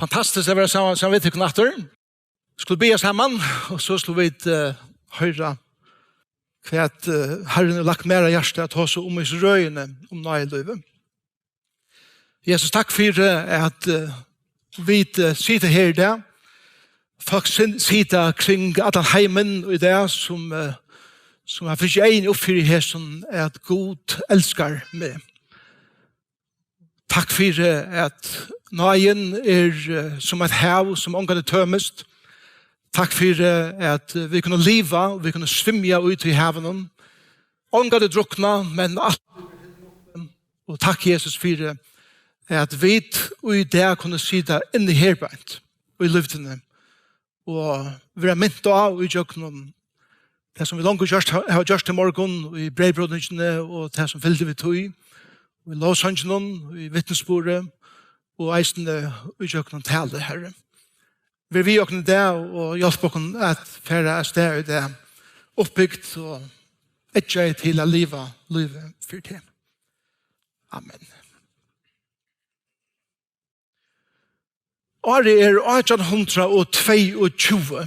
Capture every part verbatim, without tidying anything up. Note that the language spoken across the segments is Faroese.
Fantastiskt at vera saman, saman við tykkum aftur. Skulu biðja saman, og so skulu vit, eh, hoyra hvat, eh, Harrin hevur lagt mær á hjarta at tosa um í røðini um náðilívið. Jesus, takk fyri at, eh, vit, eh, sita her í dag. Fólk sin-, sita kring allan heimin í dag, sum, eh, sum hava fingið eyguni upp fyri hesum, at Gud elskar meg. Takk fyri at náðin er, eh, sum eitt hav, sum ongantíð tømist. Takk fyri at, eh, vit kunnu liva, og vit kunnu svimja úti í havinum. Ongantíð drukna, men alt. Og takk, Jesus, fyri at vit í dag kunnu sita inni her beint í lívdini og vera mint á í gjøgnum tað, sum vit longu gjørt, hava gjørt í morgun, í breyðbrótningini og tað, sum fylgdi við tí, og í lovsanginum, í vitnisburði og eisini í gjøgnum talu, Harri. Ver við okkum í dag og hjálp okkum at fara av stað í dag, uppbygt og eggjað til at liva lívið fyri teg. Amen. Árið er átjan hundrað og tveyogtjúgu.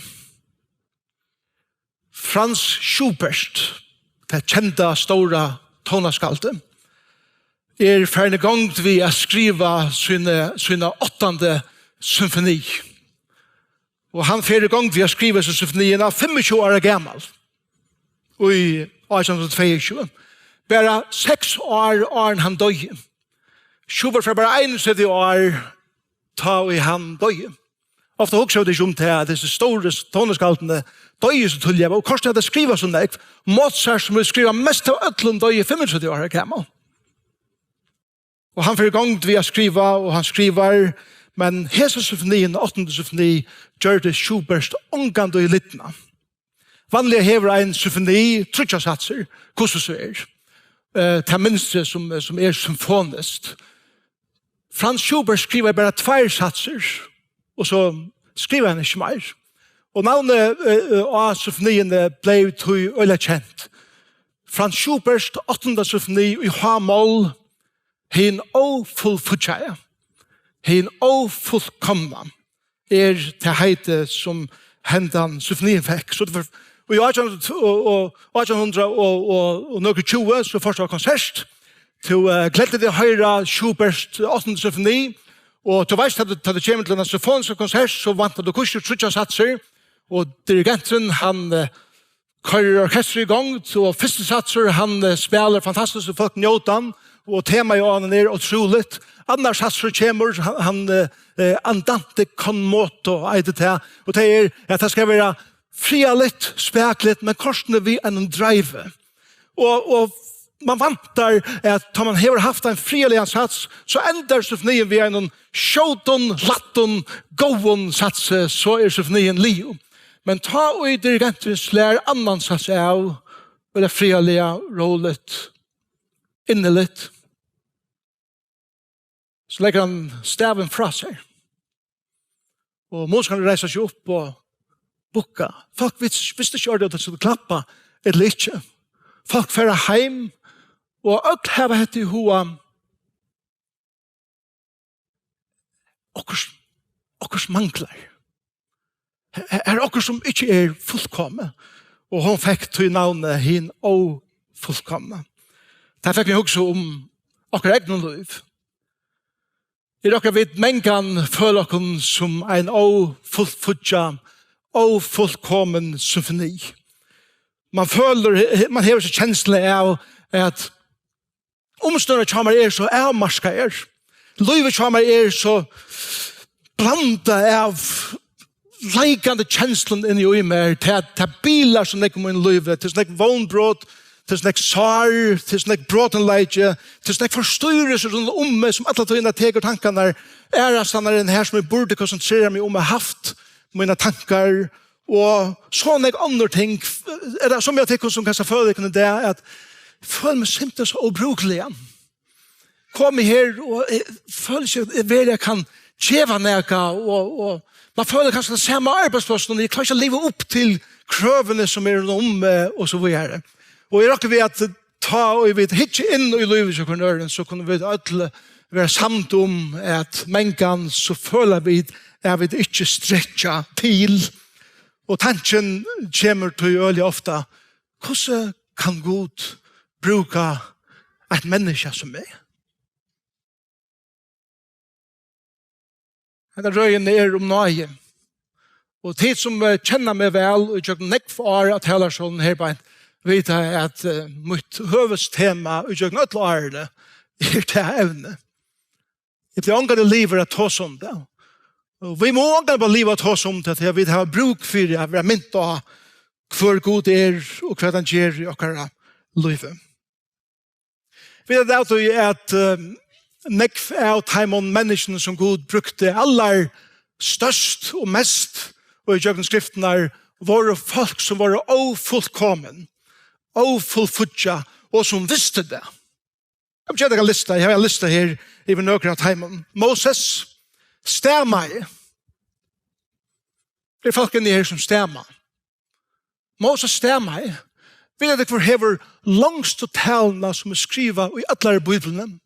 Franz Schubert, tað kenda stóra tónaskaldið, er farin í gongd við at skriva sína, sína áttandu symfoni. Og hann fer í gongd við at skriva hesa symfoniina fimmogtjúgu ára gamal, í átjan hundrað og tveyogtjúgu. Bara seks ár áðrenn hann doyði. Schubert fær bara einogtretivu ár, tá ið hann doyði. Ofta hugsa vit ikki um tað, at hesi stóru tónaskaldini doyðu so tíðliga, og kortini at tey skriva so nógv. Mozart, sum hevur skrivað mest av øllum, doyði fimmogtretivu ára gamal. Og hann fer í gongd við at skriva, og hann skrivar, men hesa symfoniina, áttandu symfoni, gjørdi Schubert ongantíð lidna. Vanliga hevur ein symfoni tríggjar satsir, hvussu so er. Eh, tað minsta sum, sum er symfoniskt. Franz Schubert skrivaði bara tveir satsir, og so skrivaði hann ikki meir. Og navnið, eh, eh, á symfoniini bleiv tí øgiliga kent. Franz Schubert, áttanda symfoni í H-moll, hin ófullfíggjaða, hin ófullkomna, er tað heitið, sum hendan symfoniin fekk. So tað var, og í átjan, og, og, átjan hundrað og, og, og nøkur tjúgu, so fórt tú á konsert. Tú, eh, gleddi teg at hoyra Schubert, eh, áttandu symfoni, og tú veitst, at tá tú kemur til ein symfonisk konsert, so væntar tú hvussu tríggjar satsir, og dirigenturin, hann, eh, koyrir orkestrið í gongd, og fyrsti satsur, hann, eh, spælir fantastiskt, og fólk njóta hann, og temaið á honum er ótrúligt. Annar satsur kemur, hann, hann, eh, eh, Andante con moto, eitur tað, og tað er, at tað skal vera friðarligt, spakuligt, men kortini við einum dreivi. Og, og man væntar, at tá man hevur havt ein friðarligan sats, so endar symfoniin við einum skjótum, lættum, góðum satsi, so er symfoniin liðug. Men tá ið dirigenturin slær annan sats av, er tað friðarligt, róligt, inniligt, so leggur hann stavin frá sær. Og musikararnir reisa seg upp og bukka. Fólk vis-, vistu ikki, um tey skuldu klappa ella ikki. Fólk fara heim, og øll hava hetta í huga: Okkurt, okkurt manglar. Her, her er okkurt, sum ikki er fullkomið. Og hon fekk tí navnið hin ófullkomna. Tað fekk meg at hugsa um okkara egnu lív. Er okkara vit mangan føla okkum sum ein ófullfíggjað, ófullkomin symfoni. Man følir, man hevur so kensluna av, at umstøðurnar hjá mær eru so avmarkaðar. Lívið hjá mær er so blandað av leikandi kenslum inni í mær. Tað, tað bilar so nógv í mínum lívi. Tað er so nógv vónbrot, tað er so nógv sár, tað er so nógv brotinleiki, tað er so nógv forstyrrelser rundan um meg, sum alla tíðina tekur tankarnar aðrastaðni enn har, sum eg burdi konsentrera meg um at havt mínar tankar. Og so nógv onnur ting. Er tað sum eg tekur sum kanska føli eg kunnu dag, at eg føli meg simpelthen so óbrúkligan. Komi her og eg føli ikki, at eg veruliga kann geva nakað, og, og man følir kanska tað sama á arbeiðsplássinum, eg klári ikki at liva upp til krøvini sum eru um meg, og so víðari. Og eg rokni við, at tá ið vit hyggja inn í lívið hjá hvørjum øðrum, so kunnu vit øll vera samd um, at mangan so føla vit, at vit ikki strekkja til. Og tankin kemur tí øgiliga ofta, hvussu kann Gud brúka eitt menniskja sum meg? Hetta røðin er um náði. Og tit sum, eh, kenna meg væl og gjøgnum nógv ár av talarstolinum her beint, vita at, eh, mítt høvuðstema í gjøgnum øll árini er tað evnið. Eg blívi ongantíð liðugur at tosa um tað. Og vit mugu ongantíð blíva liðug at tosa um tað, tí at vit hava brúk fyri at vera mint á, hvør Gud er og hvat hann ger í okkara lívi. Vit hava av tí at, eh, nógv av teimum menniskjunum, sum Gud brúkti allarstørst og mest og í gjøgnum skriftirnar, vóru fólk, sum vóru ófullkomin, ófullfíggjað, og sum vistu tað. Eg havi ein lista, eg havi ein lista her yvir nøkur av teimum. Moses stamaði. Tað eru fólk inni her, sum stama. Moses stamaði. Vita tit, hvør hevur longstu taluna, sum er skrivað í allari Bíbliuni?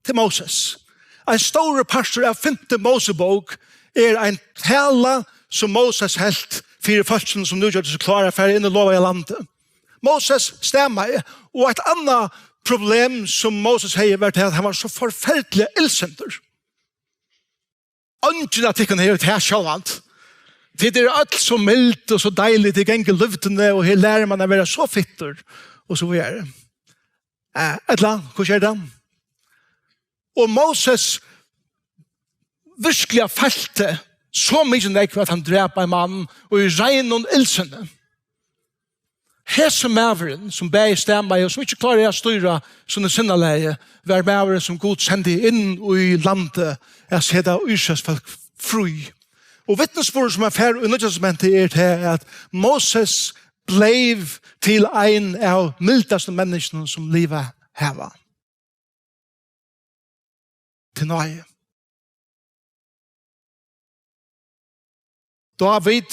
Til Moses. Ein stórur partur av fimtu Mosebók er ein tala, sum Moses helt fyri fólkinum, sum nú gjørdu seg klár at fara inn í lovaða landið. Moses stamaði, og eitt annað problem, sum Moses hevði, var tað, at hann var so forferdiliga illsintur. Eingin av tykkum hevur tað sjálvandi. Tit eru øll so mild og so deilig, tit ganga í lívdini, og her lærir mann at vera so fittur, og so víðari. Eh, ella, hvussu er tað? Og Moses virkuliga feilti so mikið nógv, at hann drap ein mann, og í reinum illsinni. Hesin maðurin, sum bæði stamaði og sum ikki kláraði at stýra síni sinnalagi, var maðurin, sum Gud sendi inn í landið at seta Ísraels fólk frí. Og vitnisburður, sum man fær í Nýggja Testamenti, er tað, at Moses bleiv til ein av mildastu menniskjunum, sum livað hava. Til náði. Dávid,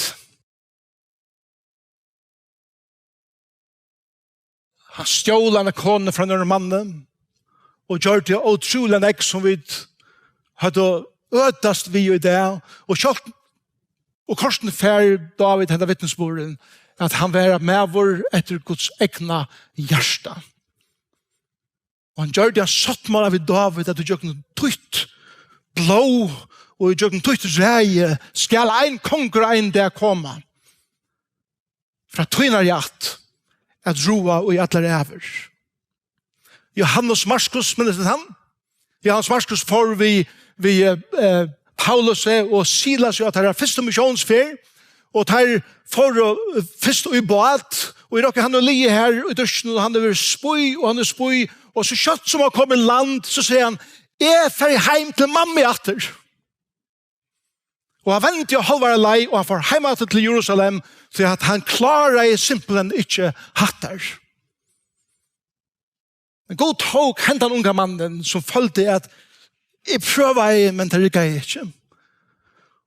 hann stjól eina konu frá einum manni og gjørdi ótrúliga nógv, sum vit høvdu øtast við í dag. Og sjálvt, og kortini fær Dávid henda vitnisburðin, at hann var ein maður eftir Guds egna hjarta. Og hann gjørdi ein sáttmála við Dávid, at ígjøgnum títt blóð og ígjøgnum títt ræði skal ein kongur ein dag koma frá tínari ætt at ráða í allar ævir. Jóhannes Markus, minnist tit hann? Jóhannes Markus fór við, við, eh, Paulusi og Silasi á teirra fyrstu missiónsferð, og teir fóru, eh, fyrst í bát, og eg rokni, hann hevur ligið har í dyrtinum, og hann hevur spýð, og hann hevur spýð, og so skjótt sum hann kom í land, so sigur hann: "Eg fari heim til mammu aftur." Og hann vendi á hálvari leið, og hann fór heim aftur til Jerusalem, tí at hann kláraði simpelthen ikki hattar. Men Gud tók hendan unga mannin, sum føldi at: "Eg prøvaði, men tað riggaði ikki."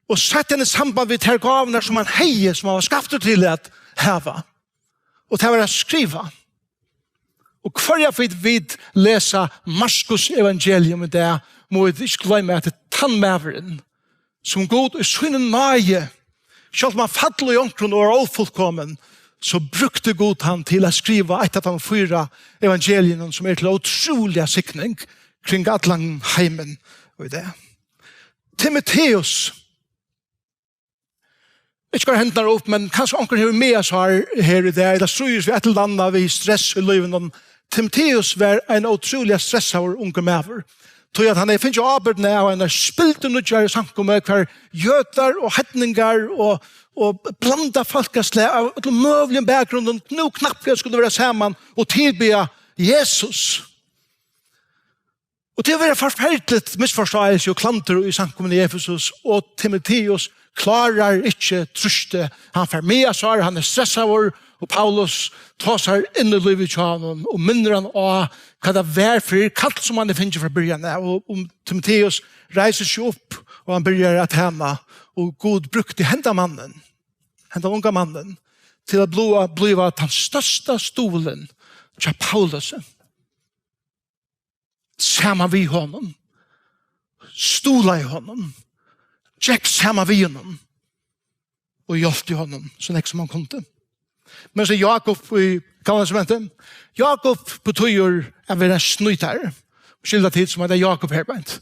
Og setti hann í samband við tær gávurnar, sum hann hevði, sum hann var skaptur til at hava. Og tað var at skriva. Og hvørja ferð vit lesa Markus evangelium í dag, mugu vit ikki gloyma, at tað er tann maðurin, sum Gud í síni náði, sjálvt um hann fall í onkrum og var ófullkomin, so brúkti Gud hann til at skriva eitt av teimum fýra evangeliunum, sum er til ótrúliga signing kring allan heimin í dag. Timoteus, ikki bara hendurnar upp, men kanska onkur hevur megasár her í dag, ella stríðist við eitt ella annað, við stress í lívinum. Timoteus var ein ótrúliga stressaður ungur maður. Tí at hann hevði fingið ábyrgdina av einari spildurnýggjari samkomu, hvar jødar og heidningar og, og blandað fólkaslag av øllum møguligum bakgrunnum nú knappliga skuldu vera saman og tilbiðja Jesus. Og tað hevur verið forferdiligt misforståelse og klandur í samkomuni í Efesus, og Timoteus klárar ikki trýstið. Hann fær megasár, hann er stressaður, og Paulus tosar inn í lívið hjá honum og minnir hann á, hvat tað var fyri kall, sum hann hevur fingið frá byrjan av. Og, og Timoteus reisir seg upp, og hann byrjar at tæna, og Gud brúkti henda mannin, henda unga mannin, til at blíva, blíva tann størsta stuðulin hjá Paulusi. Saman við honum. stuðlaði honum, gekk saman við honum og hjálpti honum so nógv sum hann kundi. Men so Jákup í Gamla Testamenti, Jákup betýður at vera ein snýtari. Skilja tit sum at tað er Jákup her beint.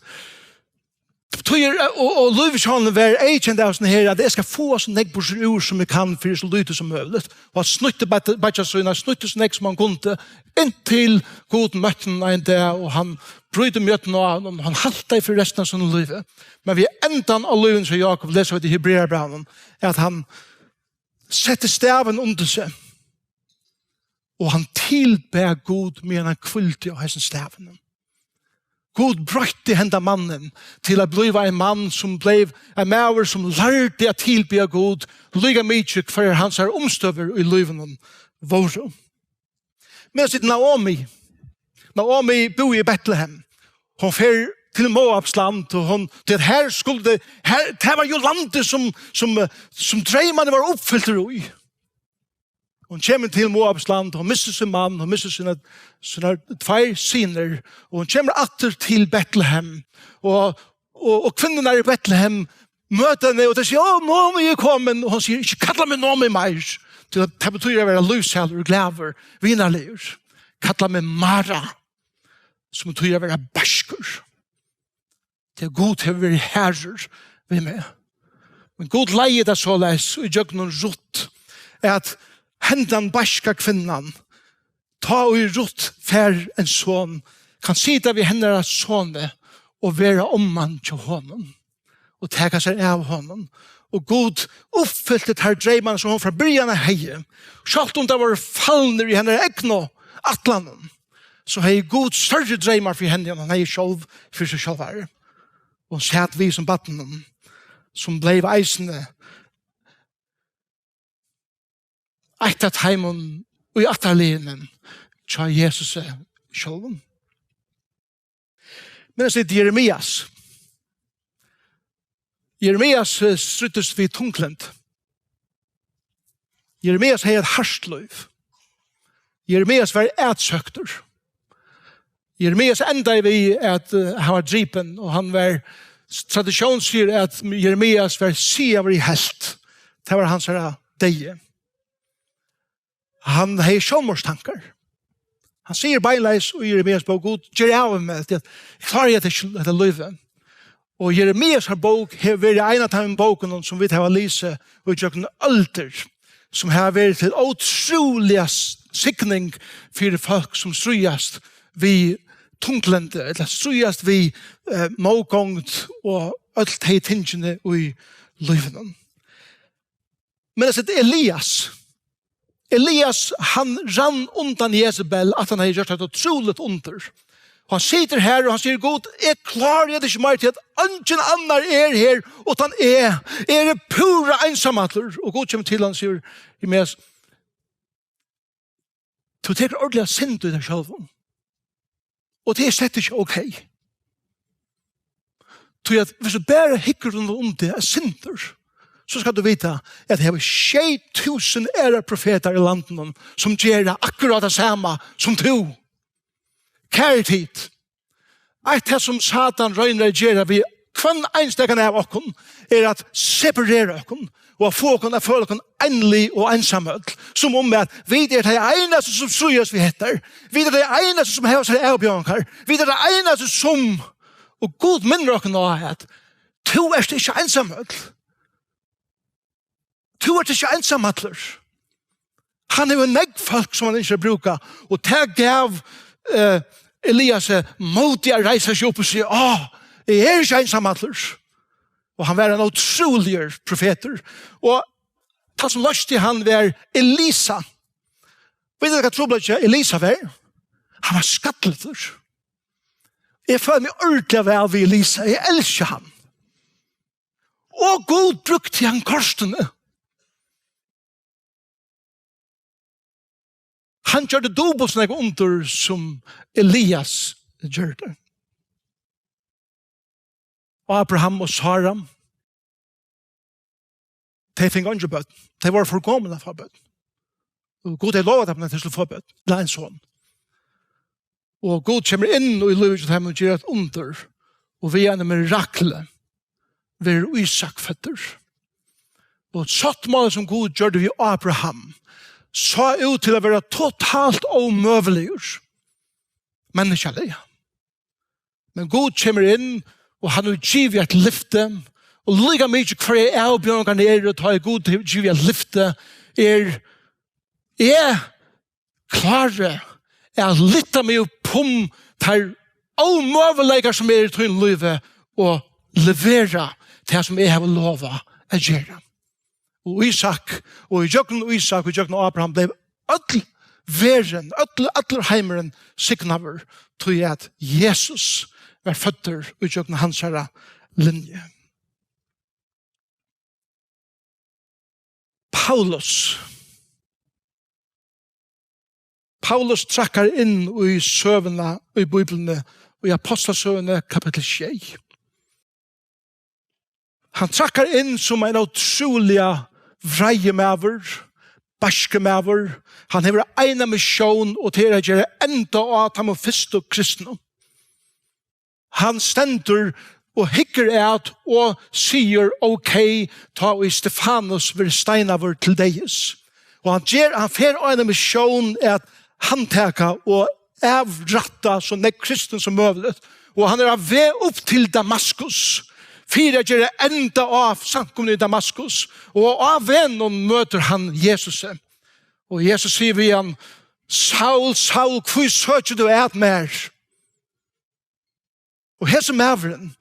Betýður, og, og lívið hjá honum var eyðkent av sånn her, at eg skal fáa so nógv burtur úr sum eg kann fyri so lítið sum møguligt. Og hann snýtti beigg-, beiggja sín, hann snýtti so nógv sum hann kundi, inntil Gud møtti honum ein dag, og hann brýtur mjødina á honum, hann haltar fyri restina av sínum lívi. Men við endan á lívinum hjá Jákup, lesa vit í Hebreabrævinum, at hann setti stavin undir seg, og hann tilbað Gud, meðan hann hvíldi á hesum stavinum. Gud broytti henda mannin til at blíva ein mann, sum bleiv ein maður, sum lærdi at tilbiðja Gud, líka mikið hvørjar hansara umstøður í lívinum vóru. Men sit Naomi. Naomi búði í Betlehem. Hon fer til Moabs land, og hon, tí at her skuldi, her, tað var jú landið, sum, sum, eh, sum dreymarnir vóru uppfyltir í. Hon kemur til Moabs land, hon missir sín mann, hon missir sínar, sínar tveir synir, og hon kemur aftur til Betlehem, og, og, og kvinnurnar í Betlehem møta henni, og tey siga: «Ó, Naomi er komin.» Og hon sigur: «Ikki kalla meg Naomi meir.» Tí at tað betýr at vera lívsælur, glaður, vinarligur. «Kalla meg Mara», sum betýr at vera beiskur. Tí at Gud hevur verið harður við meg. Men Gud leiðir tað soleiðis í gjøgnum Rutt, at hendan beiska kvinnan, tá ið Rutt fær ein son, kann sita við hennara soni og vera omman hjá honum og taka sær av honum. Og Gud uppfylti teir dreymar, sum hon frá byrjan av hevði. Sjálvt um teir vóru falnir í hennara egnu ætlanum, so hevði Gud størri dreymar fyri henni, enn hon hevði sjálv fyri seg sjálvari. Og hon sat við sum barninum, sum bleiv eisini eitt av teimum í ættarliðnum hjá Jesusi sjálvum. Men so er Jeremias. Jeremias, eh, stríddist við tunglyndi. Jeremias hevði eitt hart lív. Jeremias var atsøktur. Jeremias endaði við, at, eh, hann var dripin, og hann var, tradisjón sigur, at Jeremias var sigaður í helt. Tað var hansara deyði. Hann hevði sjálvmorðstankar. Hann sigur beinleiðis í Jeremias bók: «Gud, ger av við mær, tí at eg klári hetta ikki, hetta lívið.» Og Jeremias bók hevur verið ein av teimum bókunum, sum vit hava lisið í gjøgnum øldir, sum hava verið til ótrúliga s-, signing fyri fólk, sum stríðast við tunglyndi, ella stríðast við, eh, mótgongd og øll tey tingini í lívinum. Men eg sigi, Elias, Elias, hann rann undan Jezebel, at hann hevði gjørt eitt ótrúligt undur. Og hann situr her, og hann sigur: «Gud, eg klári hetta ikki meir, tí at eingin annar er her uttan eg. Eg eri púra einsamallur.» Og Gud kemur til hann og sigur: «Jeremias, tú tekur ordiliga synd í tær sjálvum. Og tað er slett ikki ok. Tí at viss tú bara hyggur rundan um teg, er syndur, so skalt tú vita, at tað eru sjey túsund aðrar profetar í landinum, sum gera akkurát tað sama sum tú.» Kæru tit, eitt tað sum Satan roynir at gera við hvønn einstakan av okkum, er at separera okkum og at fáa okkum at føla okkum einlig og einsamøll, sum um at vit eru tey einastu, sum stríðast við hetta, vit eru tey einastu, sum hava sær avbjóðingar, vit eru tey einastu, sum, og Gud minnir okkum á, at tú ert ikki einsamøll. Tú ert ikki einsamallur. Hann hevur nógv fólk, sum hann ynskir at brúka, og tað gav, eh, Eliasi mót at reisa seg upp og siga: «Á, eg eri ikki einsamallur.» Og hann var ein ótrúligur profetur. Og tann sum loysti hann var Elisa. Veit tú, hvat trupulleikin hjá Elisa var? Hann var skallutur. Eg føli meg ordiliga væl við Elisa. Eg elski hann. Og Gud brúkti hann kortini. Hann gjørdi dupult so nógv undur, sum Elias gjørdi. Abraham og Sara, tey fingu eingi børn. Tey vóru for gomul at fáa børn. Og Gud hevði lovað teimum, at tey skuldu fáa børn, ella ein son. Og Gud kemur inn í lívið hjá teimum og ger eitt undur. Og við einum mirakli verður Ísak føddur. Og sáttmáli sum Gud gjørdi við Abraham sá út til at vera totalt ómøguligur, menniskjaliga. Men Gud kemur inn, og hann hevur givið eitt lyfti, og líka mikið hvørjar avbjóðingarnar eru, tá ið Gud hevur givið eitt lyfti, er, eg klári at lyfta meg upp um teir ómøguleikar, sum eru í tínum lívi, og levera tað, sum eg havi lovað at gera. Og Ísak, og í gjøgnum Ísak, og í gjøgnum Abraham, bleiv øll verðin, øll, allur heimurin signaður, tí at Jesus var føddur í gjøgnum hansara linju. Paulus. Paulus traðkar inn í søguna í Bíbliuni, í Ápostlasøguni kapittul sjey. Hann traðkar inn sum ein ótrúliga vreiður maður, beiskur maður. Hann hevur eina missión, og tað er at gera enda á teimum fyrstu kristnu. Hann stendur og hyggur at og sigur, ok, tá ið Stefanus verður steinaður til deyðis. Og hann ger, hann fer á eina missión at handtaka og avrætta so nógv kristna sum møguligt. Og hann er á veg upp til Damaskus, fyri at gera enda á samkomuni í Damaskus. Og á vegnum møtir hann Jesusi. Og Jesus sigur við hann, Saul, Saul, hví søkir tú at mær? Og hesin maðurin,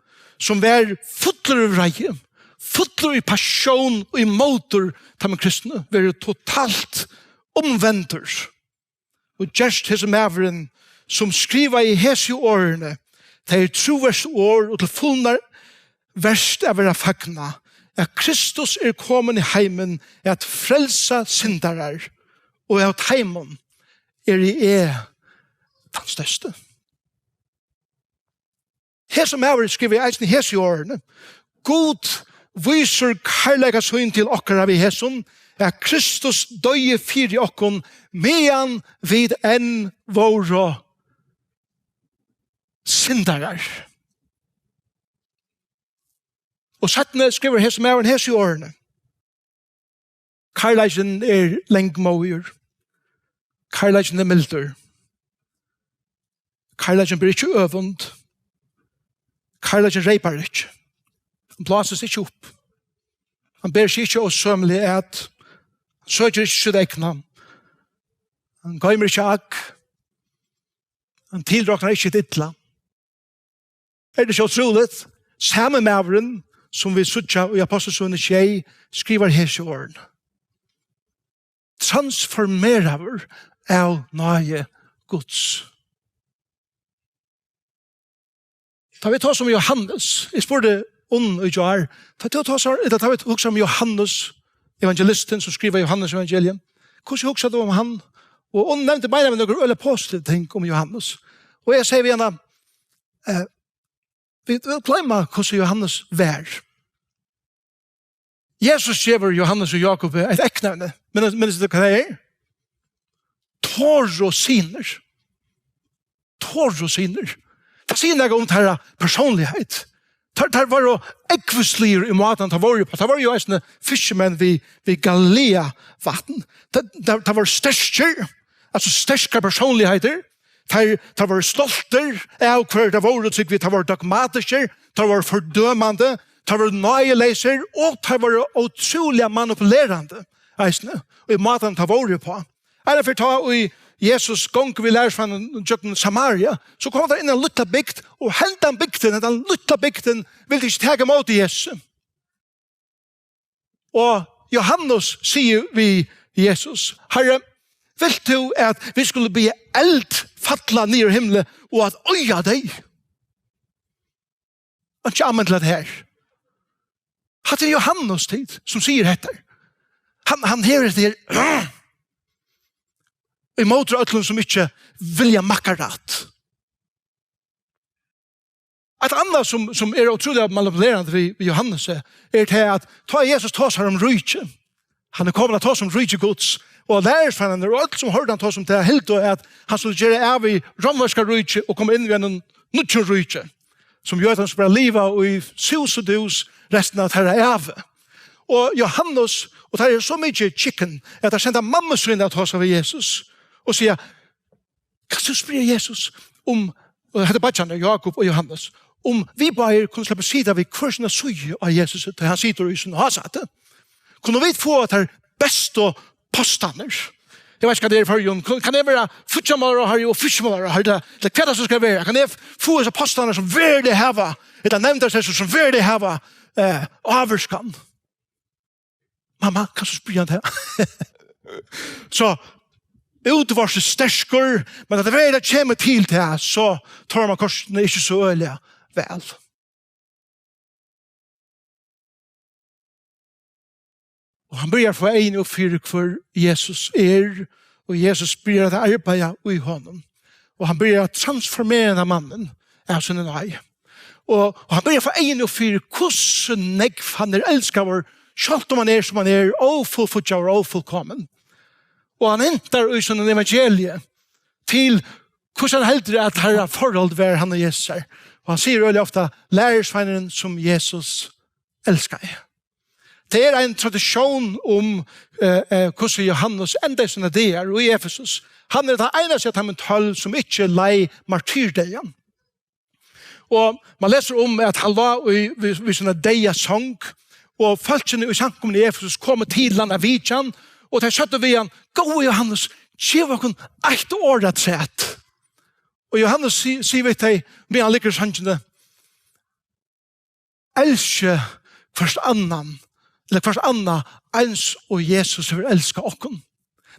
sum var fullur í reiði, fullur í passion og ímótur teimum kristnu, verður totalt umvendur. Og gerst hesin maðurin, sum skrivaði hesi orðini, tað er trúverðug orð og til fulnar vert at vera fagnað, at Kristus er komin í heimin at frelsa syndarar, og av teimum eri eg tann størsti. Hesin maður skrivaði eisini hesi orðini: Gud vísir kærleika sín til okkara við hesum, at Kristus doyði fyri okkum, meðan vit enn vóru syndarar. Og seinni skrivar hesin maðurin hesi orðini: Kærleikin er langmóður. Kærleikin er mildur. Kærleikin ber ikki øvund. Kærleikin reypar ikki. Hann blásist ikki upp. Hann ber seg ikki ósømiliga at. Hann søkir ikki sítt egna. Hann goymir ikki agg. Hann tilroknar ikki hitt illa. Er tað ikki ótrúligt? Sami maðurin, sum vit síggja í Ápostlasøguni sjey, skrivar hesi orðini: Transformeraður av náði Guds. Tá vit tosa um Jóhannes, eg spurdi Unn í gjár, tá tú tosar, ella tá vit hugsa um Jóhannes, evangelistin, sum skrivar Jóhannes evangelium, hvussu hugsar tú um hann? Og Unn nevndi beinanvegin nøkur øgiliga positiv ting um Jóhannes. Og eg sigi við hana, eh, vit, vit gloyma, hvussu Jóhannes var. Jesus gevur Jóhannes og Jákupi eitt eyknevni. Minnist, minnist tú, hvat tað er? Torusynir. Torusynir. Tað sigur nakað um teirra persónligheit. Teir, teir vóru ógvusligir í mátan, teir vóru, teir vóru jú eisini fiskimenn við, við Galileavatn. Teir, teir, teir vóru sterkir, altso sterkar persónligheitir. Teir, teir vóru stoltir av hvør teir vóru, trúgvi eg, teir vóru dogmatiskir, teir vóru fordømandi, teir vóru náðileysir, og teir vóru ótrúliga manipulerandi, eisini, í mátan teir vóru uppá. Einaferð tá ið Jesus gongur við lærisveinunum gjøgnum Samaria, so koma teir inn í eina lítla bygd, og hendan bygdin, hendan lítla bygdin, vildi ikki taka ímóti Jesusi. Og Jóhannes sigur við Jesus: Harri, vilt tú, at vit skulu biðja eld falla niður úr himli og at oyða tey? Einki amen til hetta her. Hatta er Jóhannes, tit, sum sigur hetta. Hann, hann hevur hetta her ímóti øllum sum ikki vilja makkarætt. Eitt annað sum, sum er ótrúliga manipulerandi við, við Jóhannesi, er tað at tá Jesus tosar um ríki, hann er komin at tosa um ríki Guds, og lærisveinarnir og øll sum hoyrdu hann tosa um tað, hildu at hann skuldi gera av við rómverska ríki og koma inn við einum nýggjum ríki. sum jødarnir skulu bara liva í sus og dus restina av teirra ævi. Og Jóhannes, og teir eru so mikið chicken, at teir senda mammu sína at tosa við Jesus og siga, kanst tú spyrja Jesus um, og hetta er beiggjarnir, Jákup og Jóhannes, um vit báðir kunnu sleppa at sita við hvør sína síðu á Jesus, tá hann situr í sínum hásæti? Kunnu vit fáa teir bestu postarnar? Eg veit ikki, hvat tað er í Føroyum. Kann, kann eg vera fíggjarmálaráðharri og fiskimálaráðharri, ella, ella hvat tað so skal vera? Kann eg fáa hesar postarnar sum veruliga hava, ella nevndarstøðir sum veruliga hava, eh, ávirkan? Mamma, kanst tú spyrja hann tað? So, útvortis sterkur, men at tað veruliga kemur til tað, so torir mann kortini ikki so øgiliga væl. Og hann byrjar at fáa eyguni upp fyri, hvør Jesus er, og Jesus byrjar at arbeiða í honum. Og hann byrjar at transformera hendan mannin av síni náði. Og, og hann byrjar at fáa eyguni upp fyri, hvussu nógv hann er elskaður, sjálvt um hann er, sum hann er, ófullfíggjaður og ófullkomin. Og hann hentar í sínum evangelii til, hvussu hann heldur, at teirra forhold var, hann og Jesus. Og hann sigur øgiliga ofta, lærisveinurin, sum Jesus elskaði. Tað er ein tradisjón um, eh, eh, hvussu Jóhannes endaði sínar dagar í Efesus. Hann er tann einasti av teimum tólv, sum ikki leið martyrdeyðan. Og mann lesur um, at hann lá í, við, við sína deyða song, og fólkini í samkomuni í Efesus komu til hann at vitja hann, og tey søgdu við hann, góði Jóhannes, gev okkum eitt orð afturat. Og Jóhannes si-, sigur við tey, meðan hann liggur í songini, elski hvørt annan, ella hvørt annað, eins og Jesus hevur elskað okkum.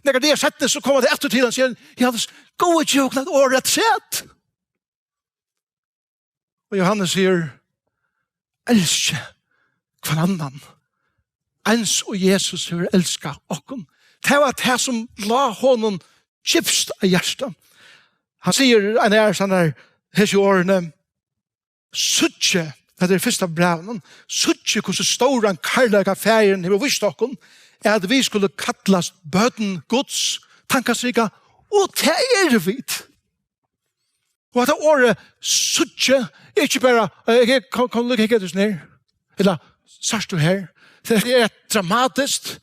Nakrar dagar seinni, so koma tey aftur til hann, sigur hann, Jóhannes, góði, gev okkum eitt orð afturat. Og Jóhannes sigur, elski hvønn annan, eins og Jesus hevur elskað okkum. Tað var tað, sum lá honum djúpst á hjarta. Hann sigur, ein er sånn her, hesi orðini, síggi, hetta er fyrsta brævinum, síggi, hvussu stóran kærleika Faðirin hevur víst okkum, at vit skulu kallast børn Guds, tankastrika, og tað eru vit. Og hetta orðið síggi er ikki bara, eh, eg kom, kom, lukk, hygg eftir her. Ella, sært tú her? Hetta er eitt dramatiskt,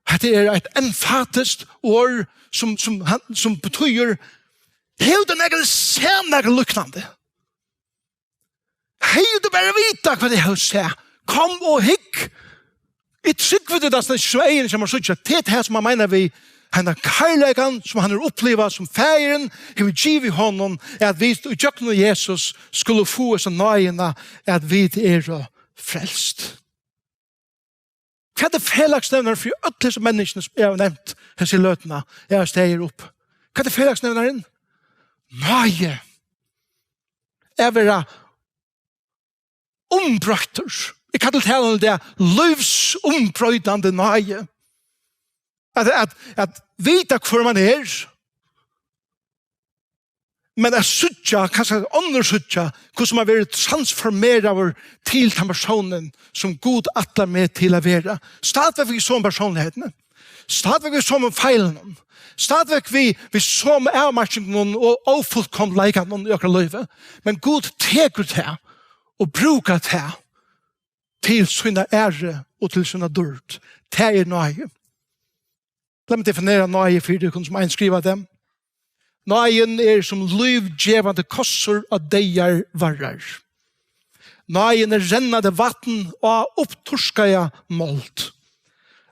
hetta er eitt emfatiskt orð, sum, sum, hann, sum betýðir, hevur tú nakað sæð nakað líknandi? Hevði tú bara vitað, hvat eg hevði sæð. Kom og hygg. Eg trúgvi tí, tað er ikki sum eyguni hjá mær síggja. Tað er tað, sum hann meinar við henda kærleikan, sum hann hevur upplivað, sum Faðirin hevur givið honum, er at vit í gjøgnum Jesus skulu fáa hesa náðina, at vit eru frelst. Hvat er felagsnevnarin fyri øll hesi menniskjuni, sum eg havi nevnt hesi løtuna, eg havi staðið her upp? Hvat er felagsnevnarin? Náði. At vera umbroyttur. Eg kalli tað í dag lívsumbroytandi náði. At, at, at vita, hvør man er, men at síggja, kanska at onnur síggja, hvussu man verður transformeraður til tann persónin, sum Gud ætlar meg til at vera. Stadigvæk við somu persónligheitini. Stadigvæk við somu feilunum. Stadigvæk við, við somu avmarkingunum og ófullkomleikanum í okkara lívi. Men Gud tekur tað og brúkar tað til sína æru og til sína dýrd. Tað er náði. Lat meg definera náði fyri tykkum, sum ein skrivaði tað. Náðin er sum lívgevandi kossur á deyðar varrar. Náðin er rennandi vatn á uppturkaða mold.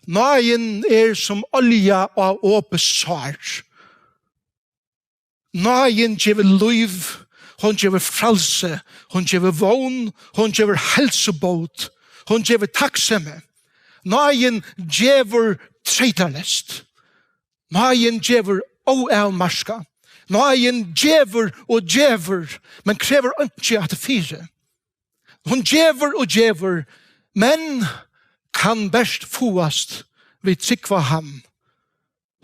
Náðin er sum olja á opið sár. Náðin gevur lív, hon gevur frælsi, hon gevur vón, hon gevur heilsubót, hon gevur takksemi. Náðin gevur treytaleyst. Náðin gevur óavmarkað. Náðin gevur og gevur, men krevur einki afturfyri. Hon gevur og gevur, men kann bert fáast við trúgv á hann,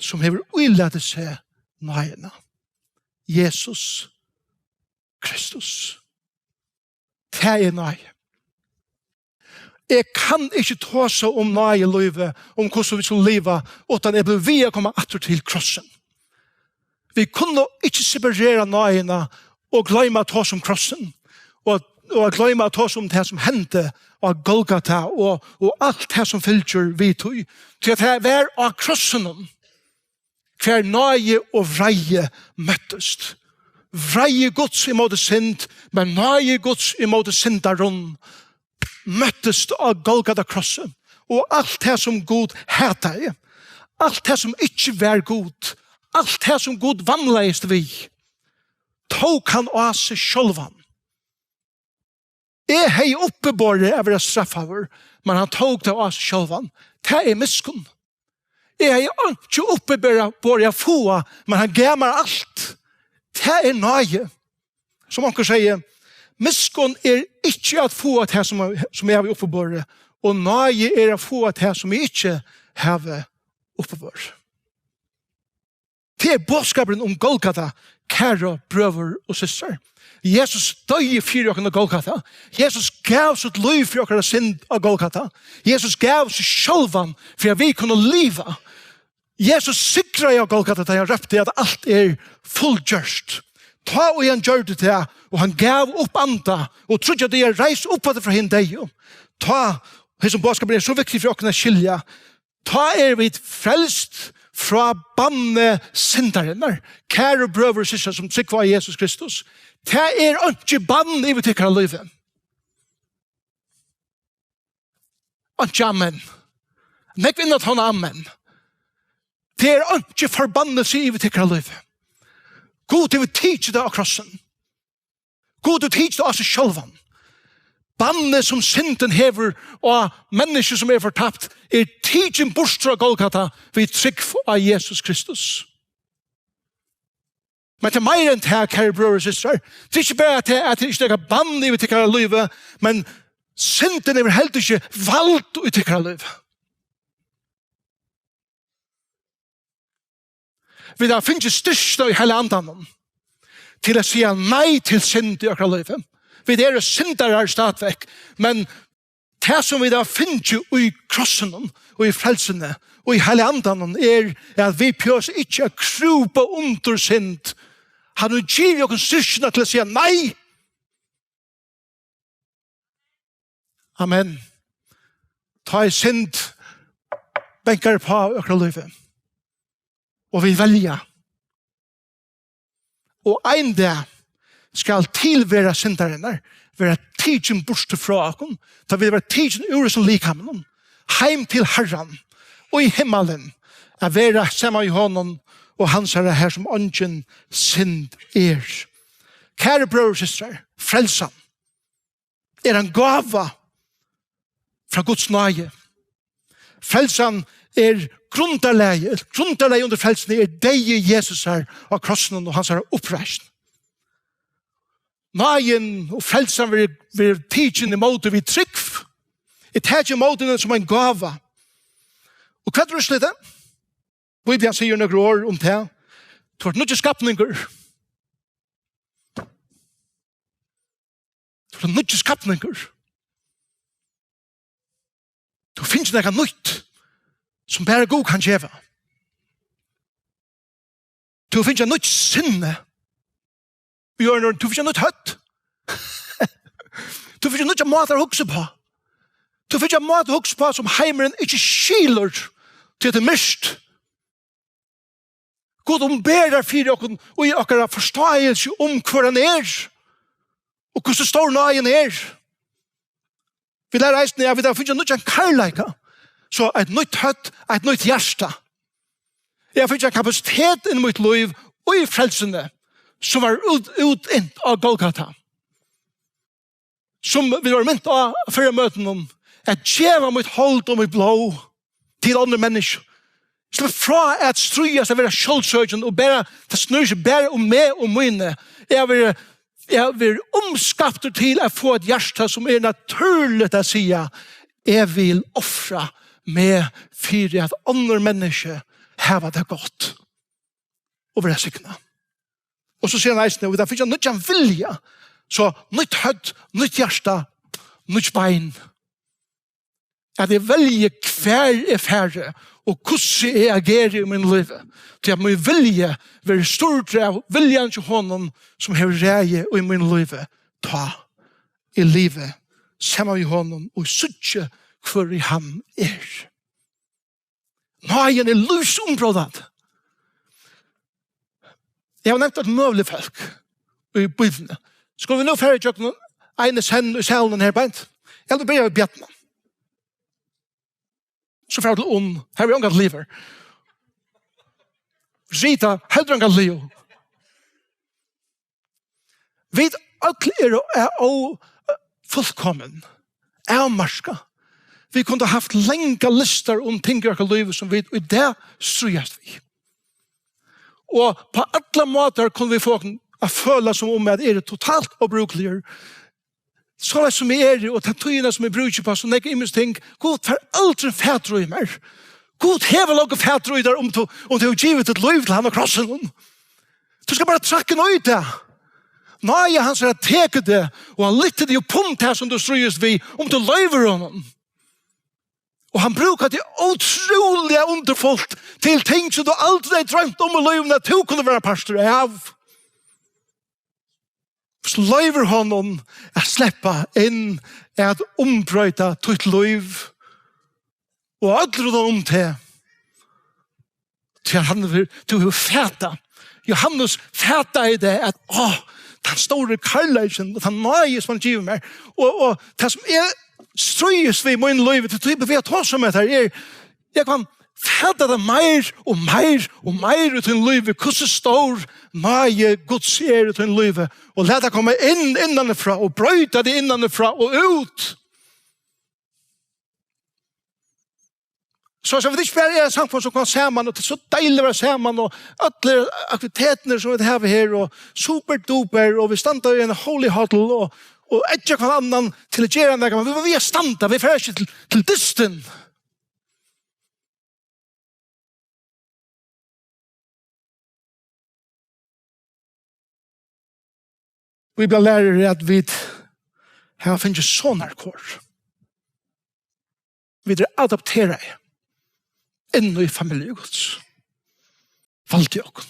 sum hevur ílatið seg náðina. Jesus Kristus. Tað er náði. Eg kann ikki tosa um náði í lívi, um hvussu vit skulu liva, uttan eg blívi við at koma aftur til krossin. Vit kunnu ikki separera náðina og gloyma at tosa um krossin. Og at og at gloyma at tosa um tað sum hendi á Golgata og, og alt tað sum fylgir við tí. Tí at tað var á krossinum, hvar náði og vreiði møttust. Vreiði Guds ímóti synd, men náði Guds ímóti syndarum møttust á Golgata krossi. Og alt tað sum Gud hataði, alt tað sum ikki var Gud, alt tað sum Gud vamlaðist við, tók hann á seg sjálvan. Eg hevði uppiborið at vera straffaður, men hann tók tað á seg sjálvan. Tað er miskunn. Eg hevði einki uppiborið at fáa, men hann gav mær alt. Tað er náði. Sum onkur segði, miskunn er ikki at fáa tað sum, sum eg havi uppiborið, og náði er at fáa tað sum eg ikki havi uppiborið. Tað er boðskapurin um Golgata, kæru brøður og systrar. Jesus doyði fyri okkum á Golgata. Jesus gav sítt lív fyri okkara synd á Golgata. Jesus gav seg sjálvan fyri at vit kunnu liva. Jesus sigraði á Golgata, tá hann rópti at alt er fullgjørt. Tá og hann gjørdi tað, og hann gav upp anda, og tríggjar dagar reis upp aftur frá hinum deyðu. Tá, hesin boðskapur er so viktig fyri okkum at skilja. Tá eru vit frelst frá banni syndarinnar. Kæru brøður og systrar sum trúgva á Jesus Kristus. Tað er einki bann yvir tykkara lívi. Einki amen. Nógv inn at hon amen. Tað er einki forbannelse yvir tykkara lívi. Gud hevur tikið tað á krossin. Gud hevur tikið tað á seg sjálvan. Bannið sum syndin hevur á menniskju sum er fortapt, er tikin burtur á Golgata við trúgv á Jesus Kristus. Men tað er meira enn tað, kæru brøður og systrar. Tað er ikki bara tað, at tað ikki er nakað bann yvir tykkara lívi, men syndin hevur heldur ikki vald í tykkara lívi. Vit hava fingið styrkina í Heilaga Andanum til at siga nei til synd í okkara lívi. Vit eru syndarar stadigvæk, men tað sum vit hava fingið í krossinum og í frelsuni og í Heilaga Andanum er, at vit behøva ikki at krúpa undir synd. Hann hevur givið okkum styrkina til at siga nei. Amen. Tá er synd bankar upp á okkara lívi. Og vit velja. Og ein dag skal tilvera syndarinnar vera tikin burtur frá okkum. Tá vit verða tikin úr hesum likaminum. Heim til Harran. Og í himmalin. At vera saman við honum og hansara har sum eingin synd er. Kæru brøður og systrar, frelsan er ein gáva frá Guds náði. Frelsan er grundarlagið, grundarlagið undir frelsuni er deyði Jesusar á krossinum og hansara uppreisn. Náðin og frelsan verður, verður tikin ímóti við trúgv. Eg taki ímóti henni sum ein gáva. Og hvat er úrslitið? Bíblian sigur nøkur orð um tað. Tú ert nýggjur skapningur. Tú ert ein nýggjur skapningur. Tú finnur nakað nýtt, sum bara Gud kann geva. Tú finnur eitt nýtt sinni. Í øðrum orðum, tú finnur eitt nýtt høvd. Tú finnur nýggjar mátar at hugsa uppá. Tú finnur ein máta at hugsa uppá, sum heimurin ikki skilur, tí tað er myrkt. Gud opinberar fyri okkum í okkara forståelse um, hvør hann er, og hvussu stór náðin er. Vit læra eisini, at vit hava fingið nýggjan kærleika. So eitt nýtt høvd, eitt nýtt hjarta. Eg havi fingið ein kapasitet inn í mítt lív í frelsuni, sum var út, útint á Golgata. Sum vit vóru mint á fyrra møtinum, at geva mítt hold og mítt blóð til onnur menniskju. Sleppa frá at stríðast, at vera sjálvsøkin og bara, tað snýr seg bara um meg og míni. Eg havi verið, eg havi verið umskaptur til at fáa eitt hjarta sum er natúrligt at siga, eg vil ofra meg fyri at onnur menniskju hava tað gott og vera signað. Og so sigur hann eisini, og vit hava fingið nýggjan vilja. So nýtt høvd, nýtt hjarta, nýggj bein. At eg velji hvar eg fari, og hvussu eg ageri í mínum lívi. Tí at mín vilji verður stýrdur av viljan hjá honum, sum hevur ræði í mínum lívi. Tá eg livi saman við honum og síggi, hvør ið hann er. Náðin er lívsumbrótandi. Eg havi nevnt eitt møguligt fólk í Bíbliuni. Skulu vit nú fara ígjøgnum eini senn í salinum her beint? Eg vil byrja við Bjarna. So fara vit til Unn. Har er ongan liv. Rita, heldur ongan liv. Vit øll eru ó-, fullkomin, avmarkað. Vit kundu havt langar listar um ting í okkara lívi, sum vit í dag stríðast við. Og á allar mátar kunnu vit fáa okkum at føla, sum um at eg eri totalt óbrúkligur. Soleiðis sum eg eri, og ta tíðina, sum eg brúki upp á so nógv ymisk ting, Gud fær aldrin fatur í mær. Gud hevur longu fatur í tær, um tú, um tú hevur givið títt lív til hann á krossinum. Tú skalt bara traðka inn í tað. Náði hansara tekur teg, og hann lyftir teg upp um tað, sum tú stríðist við, um tú loyvir honum. Og hann brúkar teg ótrúliga undurfult til ting, sum tú aldri hevði droymt um í lívinum, at tú kundi vera partur av. Hvis tú loyvir honum at sleppa inn at umbroyta títt lív og øll rundan um teg, tí at hann hevur, tú hevur fatað. Johannes fataði tað, at, á, tann stóri kærleikin og tann náði, sum hann gevur mær, og, og tað, sum eg stríðist við í mínum lívi, til tíma við at tosa um hetta, er, eg kann fata tað meir og meir og meir í tínum lívi, hvussu stór náði Guds er í tínum lívi, og lata tað koma inn innanfrá og broyta teg innanfrá og út. So, so vit ikki bara eru eitt samkomur sum koma saman, og tað er so deiligt at vera saman, og allar aktivitetirnar sum vit hava her, og superduper, og vit standa í ein holy huddle, og, og eggja hvønn annan til at gera nakað, men vit, vit standa, vit fara ikki til, til dystin. Bibelen lærir, at vit hava fingið sonarkor. Vit eru adopteraði inn í familju Guds. Valdi okkum.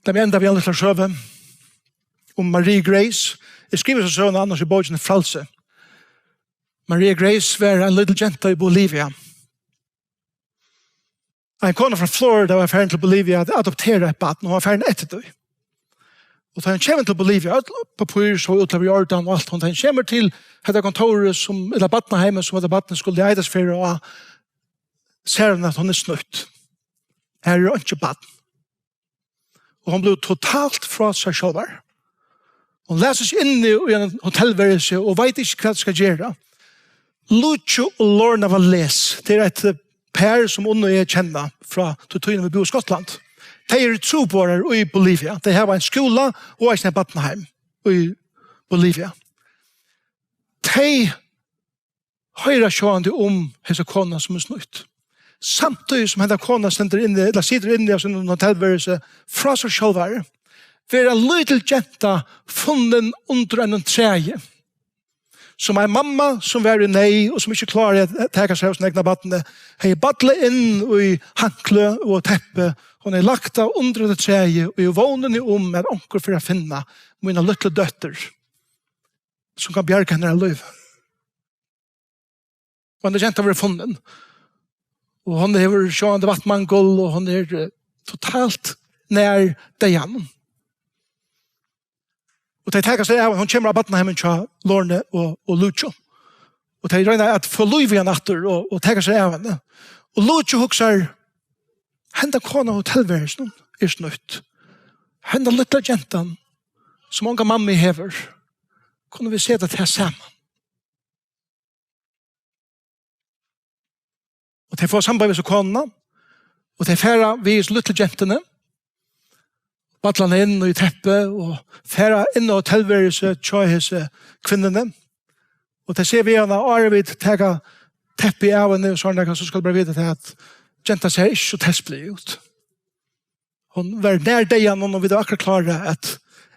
Lat meg enda við ein lítlan søgu um Marie Grace. Eg skrivi hesa søguna annars í bókini Frælsi. Marie Grace var ein lítil genta í Bolivia. Ein kona frá Florida var farin til Bolivia at adoptera eitt barn, og hon var farin eftir tí. Og tá hon kemur til Bolivia, øll pappír sóu út til at vera í ordan og alt, hon, tá hon kemur til hetta kontórið, sum, ella barnaheimið, sum hetta barnið skuldi leitast fyri, og sær hon, at hon er snýtt. Her er einki barn. Og hon blívur totalt frá sær sjálvari. Hon læsir seg inni í ein hotellværelsi og veit ikki, hvat hon skal gera. Lucio og Lorna Valles, tað er eitt, eh, par, sum Unn og eg kenna frá tí tíðini, vit búðu í Skotlandi. Tey eru trúboðarar í Bolivia. Tey hava ein skúla og eisini eitt barnaheim í Bolivia. Tey hoyra sjálvandi um hesa konuna, sum er snýtt. Samtíðis sum henda kona stendur inni, ella situr inni á sínum hotellværelsi frá sær sjálvari, verður ein lítil genta funnin undir einum træi, sum ein mamma, sum var í neyð og sum ikki kláraði at taka sær av sínum egna barni, hevði ballað inn í handklæði og teppi. Hon hevði lagt tað undir hetta træið í vónini um, at onkur fer at finna mína lítlu dóttur, sum kann bjarga hennara lívi. Og henda genta verður funnin. Og hon hevur sjálvandi vatnmangul, og hon er, eh, totalt nær deyðanum. Og tey taka sær av, hon kemur á barnaheimin hjá Lorna og, og Lucio. Og tey royna at fáa lív í hana aftur og, og taka sær av henni. Og Lucio hugsar, henda kona á hotellværelsinum er snýtt. Henda lítla gentan, sum onga mammu hevur, kunnu vit seta tað saman. Og tey fáa samband við hesa konuna, og tey fara við hesi lítlu gentuni, balla hana inn í teppið og fara inn á hotellværelsið hjá hesi kvinnuni. Og tey siga við hana, áðrenn vit taka teppið av henni og sovorðið, so skal tú bara vita tað, at gentan sær ikki so tespiliga út. Hon var nær deyðanum, og vit hava akkurát klárað at,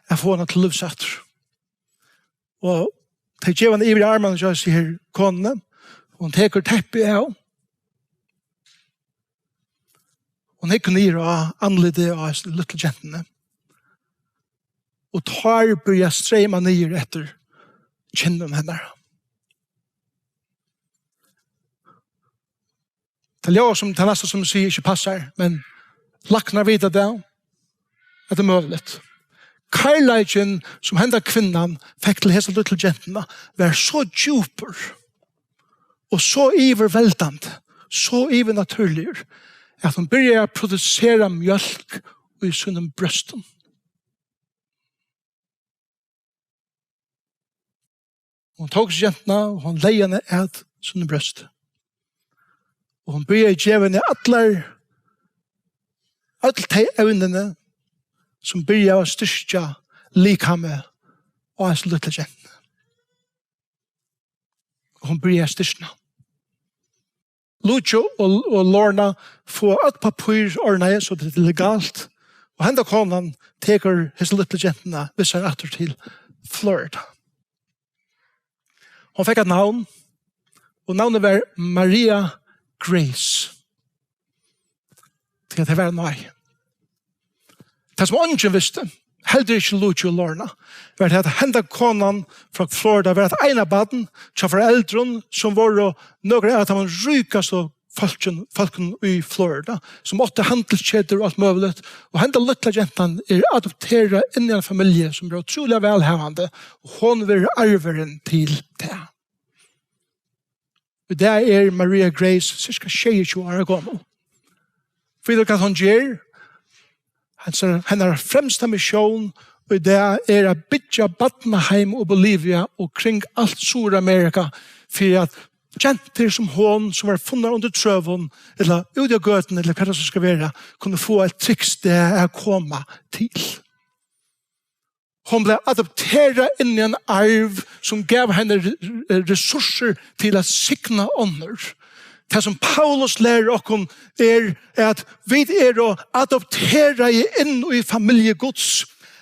at fáa hana til lívs aftur. Og tey geva hana yvir í armarnar hjá hesi her konuni. Hon tekur teppið av. Hon hyggur niður á andlitið á hesi lítlu gentuni. og tár byrja at streyma niður eftir kinnum hennara. Tað ljóðar sum tað næsta, sum eg sigi, ikki passar, men læknar vita tað, at tað er møguligt. Kærleikin, sum henda kvinnan fekk til hesa lítlu gentuna, var so djúpur og so yvirveldandi, so yvirnatúrligur, at hon byrjaði at produsera mjólk í sínum brjóstum. Hon tók gentuna, og hon legði hana at sínum brjósti. Og hon byrjaði at geva henni allar, øll tey evnini, sum byrjaðu at styrkja likamið á hesi lítlu gentuni. Og hon byrjaði at styrkna. Lucio og, og Lorna fáa øll pappír ordnaði, so tað er legalt. Og henda konan tekur hesa lítlu gentuna við sær aftur til Florida. Hon fekk eitt navn, og navnið var Maria Grace. Tí at tað var nei. Tað, sum eingin visti, heldur ikki Lucio og Lorna, var tað, at henda konan frá Florida var eitt eina barn hjá foreldrum, sum vóru nøkur av teimum ríkastu fólkin, fólkum í Florida, sum áttu handilsketur og alt møguligt. Og henda lítla gentan er adopterað inn í ein familju, sum er ótrúliga vælhavandi, og hon verður arvurin til tað. Í dag er Maria Grace sirka sjeyogtjúgu ára gomul. Vita hvat hon ger? Hennara, hennara fremsta missión í dag er at byggja barnaheim í Bolivia og kring alt Suðuramerika, fyri at gentur sum hon, sum var funnar undir trøum, ella úti á gøtuni, ella hvat tað so skal vera, kunnu fáa eitt trygt stað at koma til. Hon bleiv adopterað inn í ein arv, sum gav henni re-, re-, ressourcir til at signa onnur. Tað, sum Paulus lærir okkum, er, at vit eru adopteraði inn í familju Guds.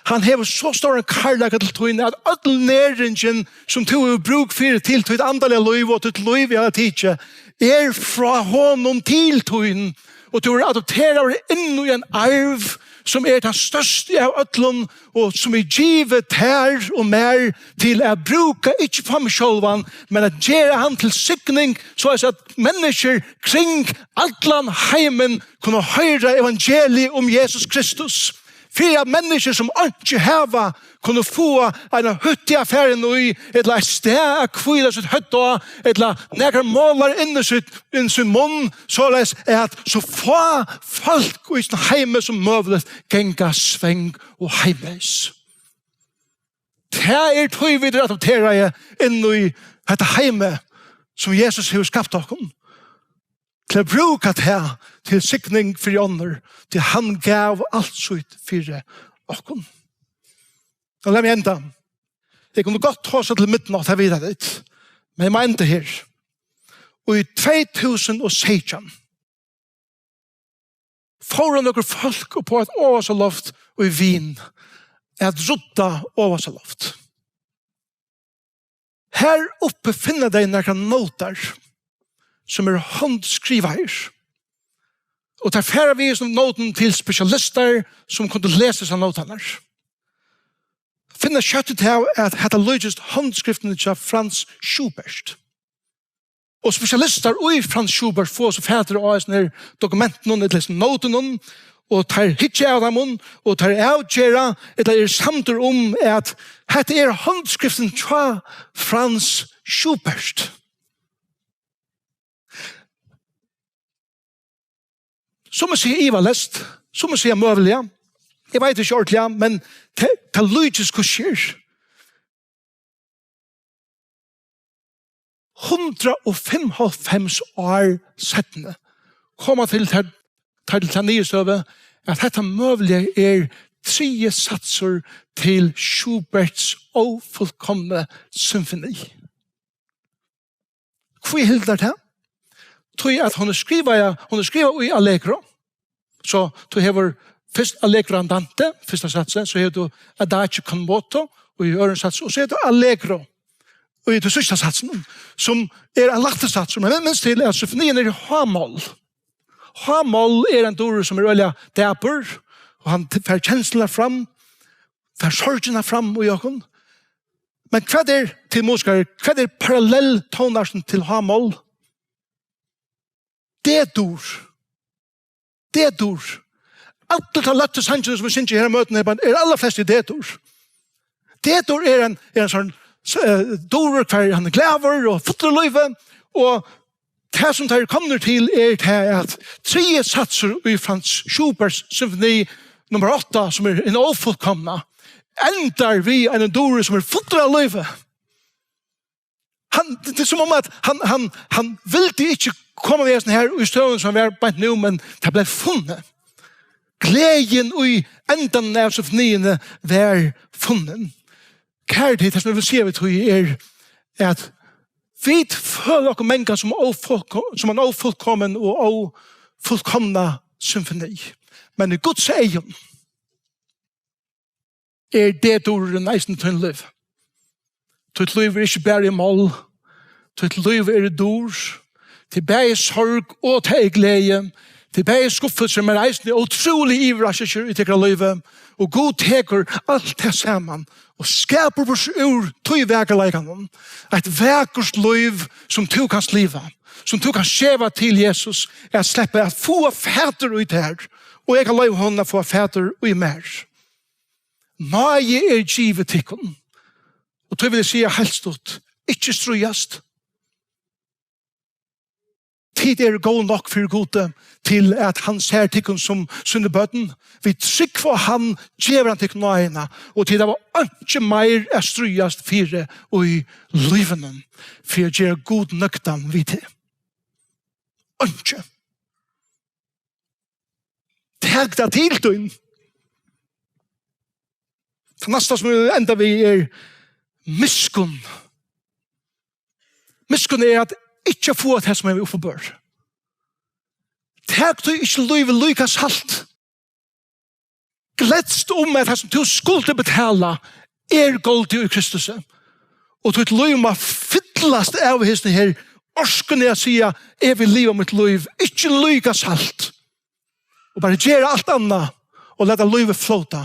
Hann hevur so stóran kærleika til tín, at øll næringin, sum tú hevur brúk fyri til títt andaliga lív og títt lív í eina tíð, er frá honum til tín. Og tú ert adopteraður inn í ein arv, sum er tann størsti av øllum, og sum er givið tær og mær til at brúka, ikki fyri meg sjálvan, men at gera hann til signing, so at menniskjur kring allan heimin kunnu hoyra evangeliið um Jesus Kristus. Fyri at menniskjur, sum einki hava, kunnu fáa eina hyttu at fara inn í, ella eitt stað at hvíla sítt høvd á, ella nakrar molar inn í sítt, inn í sín munn, soleiðis at so fá fólk í sínum heimi sum møguligt ganga svang og heimleys. Tað er tí vit eru adopteraði inn í hetta heimið, sum Jesus hevur skapt okkum, til at brúka tað til signing fyri onnur, tí hann gav alt sítt fyri okkum. Og lat meg enda. Eg kundi gott tosað til midnátt, tað vita tit. Men eg má enda her. Og í tvey túsund og seytjan fóru nøkur fólk upp á eitt ovastalág í Wien at rudda ovastalág. Har uppi finna tey nakrar nótar, sum eru handskrivaðar. Og tey fara við hesum nótum til spesialistar, sum kundu lesa hesar nótarnar. Finna skjótt út av, at hetta líkist handskriftini hjá Franz Schubert. Og spesialistar í Franz Schubert fáa so fatur á hesum her dokumentunum, ella hesum nótunum, og teir hyggja av teimum, og teir avgera, ella eru samdir um, at hetta er handskriftin hjá Franz Schubert. Summi siga ivaleyst, summi siga møguliga. Eg veit ikki ordiliga, men tað, tað líkist hvussu er. Hundrað og fimmoghálvfems ár seinni koma til tær, tær til ta niðurstøðu, at hetta møguliga er triði satsur til Schuberts ófullkomnu symfoni. Hví hildu tær tað? Tí at hon er skrivað, hon er skrivað í Allegro. So tú hevur fyrst Allegro Andante, fyrsta satsin, so hevur tú Adagio con moto, og í øðrum satsi, og so hevur tú Allegro, og í tí síðsta satsinum, sum er ein lættur satsur. Men minst til, at symfoniin er í H-moll. H-moll er ein durur, sum er øgiliga dapur, og hann t-, fær kenslurnar fram. Fær sorgina fram í okkum. Men hvat er, til músikarar, hvat er parallell tónartin til hámál? D-dur. D-dur. Allir teir løttu sangirnir, sum vit syngja her á møtum, eru bara, eru allar flest í D-dur. D-dur er ein, er ein sånn, eh, durur, har hann er glaður og fullur av lívi, og tað, sum teir eru komnir til, er tað, at triði satsur í Franz Schuberts symfoni nummar átta, sum er hin ófullkomna, endar við einum duri, sum er fullur av lívi. Hann, tað er sum um, at hann, hann, hann vildi ikki koma við hesum her í støðuni, sum hann var beint nú, men tað bleiv funnið. Gleðin í endanum av symfoniini var funnin. Kæru tit, tað, sum eg vil siga við tí, er, at vit føla okkum mangan sum ófullko-, sum ein ófullkomin og ófullkomna symfoni. Men í Guds eygum er D-dururin eisini tín lív. Títt lív er ikki bara í moll. Títt lív er í dur. Tað er bæði sorg og tað er gleði. Tað er bæði skuffelsir, men eisini ótrúligar yvirraskir í tykkara lívi. Og Gud tekur alt tað saman og skapar burtur úr tí vakurleikanum eitt vakurt lív, sum tú kanst liva, sum tú kanst geva til Jesus, at sleppa at fáa fatur í tær, og eg kann loyva honum at fáa fatur í mær. Náði er givið tykkum. Og tí vil eg siga heilt stutt: ikki stríðast. Tit eru góð nokk fyri Gudi til, at hann sær tykkum sum síni børn. Við trúgv á hann gevur hann tykkum náðina, og tit hava einki meir at stríðast fyri í lívinum, fyri at gera Gud nøgdan við teg. Einki. Tak tað til tín. Tað næsta, sum eg vil enda við, er miskunn. Miskunn er at ikki fáa tað, sum eg vil uppá bør. Tak tí ikki lívið líka salt. Gledst um, at tað, sum tú skuldi betala, er goldið í Kristusi. Og títt lív má fyllast av hesum her orkuni at siga: eg vil liva mítt lív, ikki líka salt. Og bara gera alt annað og lata lívið flóta.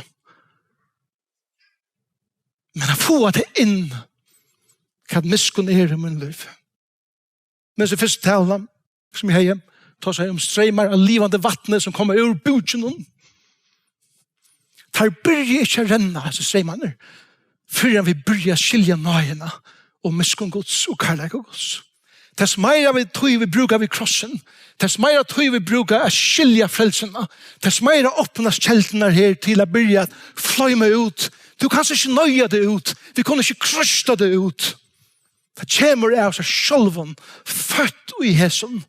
Men at fáa tað inn, hvat miskunn er í mín lív. Men so fyrst talan, sum eg hevði, tá sá eg um streymar av livandi vatni, sum koma úr búkinum. Teir byrja ikki at renna, hesir streymarnir, fyrr enn vit byrja at skilja náðina og miskunn Guds og kærleika Guds. Tess meira vit, tíð vit brúka við krossin, tess meira tíð vit brúka at skilja frelsuna, tess meira opnast keldurnar her til at byrja at floyma út. Tú kanst ikki noyða teg út. Vit kunnu ikki krústa teg út. Tað kemur av sær sjálvum, føtt í hesum,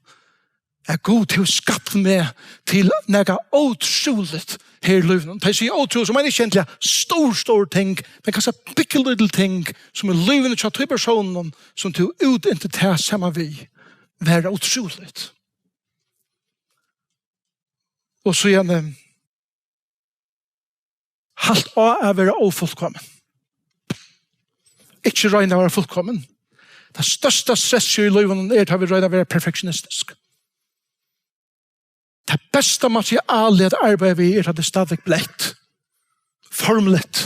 at Gud hevur skapt meg til nakað ótrúligt her í lívinum. Tá eg sigi ótrúligt, so meini eg ikki endiliga stór, stór ting, men kanska bitte lítil ting, sum í lívinum hjá tí persóninum, sum tú út inntil tað saman við, var ótrúligt. Og síðani, halt á at vera ófullkomin. Ikki royna at vera fullkomin. Tað størsta stressið í lívinum er, tá vit royna at vera perfektionistisk. Tað besta materialið at arbeiða við er, tá tað er stadigvekk bleytt. Formligt.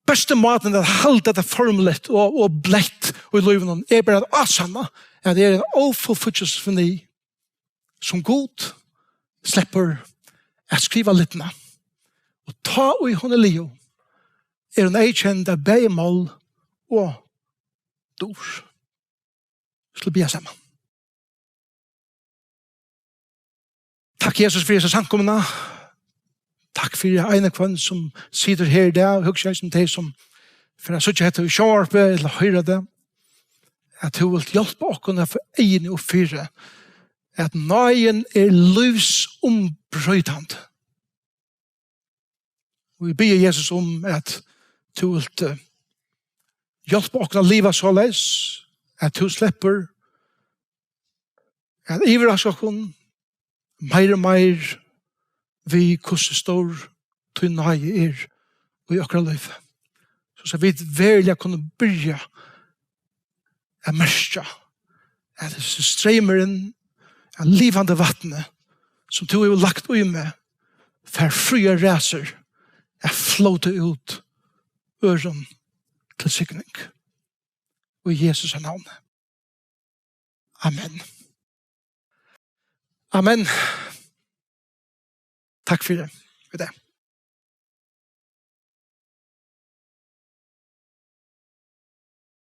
Besti mátin at halda tað formligt og, og bleytt í lívinum er bara at ásanna, at eg eri ein ófullfíggjaður symfoni, sum Gud sleppur at skriva lydirnar. Og tá ið hon er liðug, er hon eyðkend av bæði moll og dur. Skulu biðja saman. Takk, Jesus, fyri hesa samkomuna. Takk fyri ein og hvønn sum situr her í dag, og hugsa um tey sum fara at síggja hetta í sjónvarpi ella hoyra tað, at tú vilt hjálpa okkum at fáa eyguni upp fyri, at náðin er lívsumbreytandi. Og vit biðja, Jesus, um at tú vilt, eh, hjálpa okkum at liva soleiðis, at tú sleppur at yvirraska okkum meir og meir við, hvussu stór tín náði er í okkara lívi. So, so vit veruliga kunnu byrja at merkja, at hesin streymurin av livandi vatni, sum tú hevur lagt í meg, fær fríar ræsir at flóta út øðrum til signing. Í Jesu navni. Amen. Amen. Takk fyri í dag.